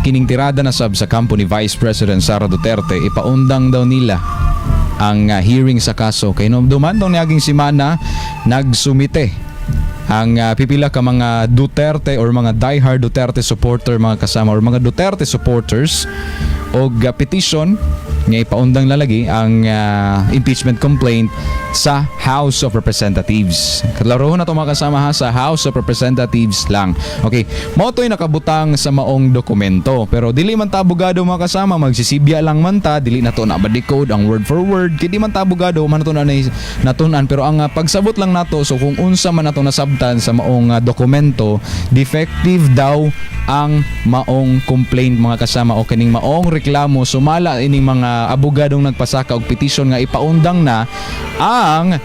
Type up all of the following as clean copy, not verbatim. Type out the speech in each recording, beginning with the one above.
Kining tirada na sab sa kampo ni Vice President Sara Duterte, ipaundang daw nila ang hearing sa kaso kay no duman daw niaging semana, nagsumite ang pipila ka mga Duterte or mga diehard Duterte supporter, mga kasama, or mga Duterte supporters og petition nga ipaundang lalagi ang impeachment complaint sa House of Representatives. Klarohon na to, mga kasama, ha, sa House of Representatives lang. Okay, mao to'y nakabutang sa maong dokumento. Pero dili man ta abogado, mga kasama, magsisibya lang man ta, dili na to na decode ang word for word. Kay di man ta abogado, man to na natun-an, pero ang pagsabot lang nato, so kung unsa man nato nasabtan sa maong dokumento, defective daw ang maong complaint, mga kasama, o kining maong reklamo sumala ining mga abogadong nagpasaka og petisyon nga ipaundang na ang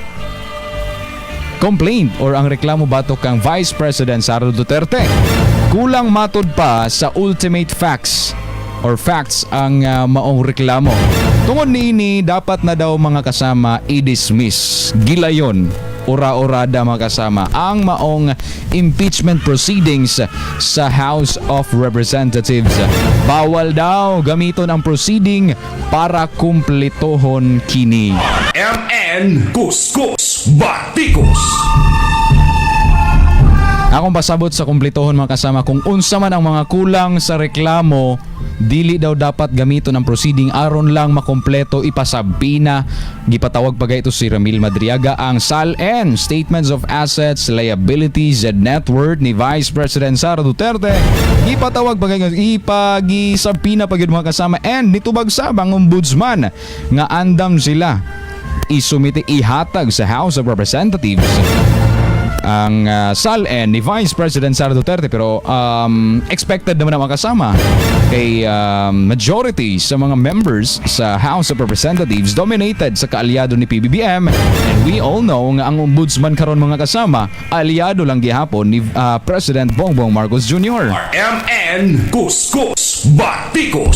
complaint or ang reklamo batok kang Vice President Sara Duterte. Kulang matod pa sa ultimate facts or facts ang maong reklamo. Tungod niini, dapat na daw, mga kasama, i-dismiss. Gilayon ura-urada, mga kasama, ang maong impeachment proceedings sa House of Representatives. Bawal daw gamiton ang proceeding para kumpletohon kini. MN Kuskus Batikos. Akong pasabot sa kumpletohon, mga kasama, kung unsa man ang mga kulang sa reklamo, dili daw dapat gamiton ang proceeding aron lang makumpleto, ipasabpina. Gipatawag pa ito si Ramil Madriaga. Ang SALN, Statements of Assets, Liabilities and Net Worth ni Vice President Sara Duterte, gipatawag pa ipagisabpina pa gyud, mga kasama, and nitubag sab ang ombudsman nga andam sila isumite, ihatag sa House of Representatives ang SALN ni Vice President Sara Duterte. Pero expected naman ang mga kasama kay majority sa mga members sa House of Representatives dominated sa kaalyado ni PBBM, and we all know nga ang ombudsman karon, mga kasama, alyado lang gihapon ni President Bongbong Marcos Jr. MN Kuskus Batikos.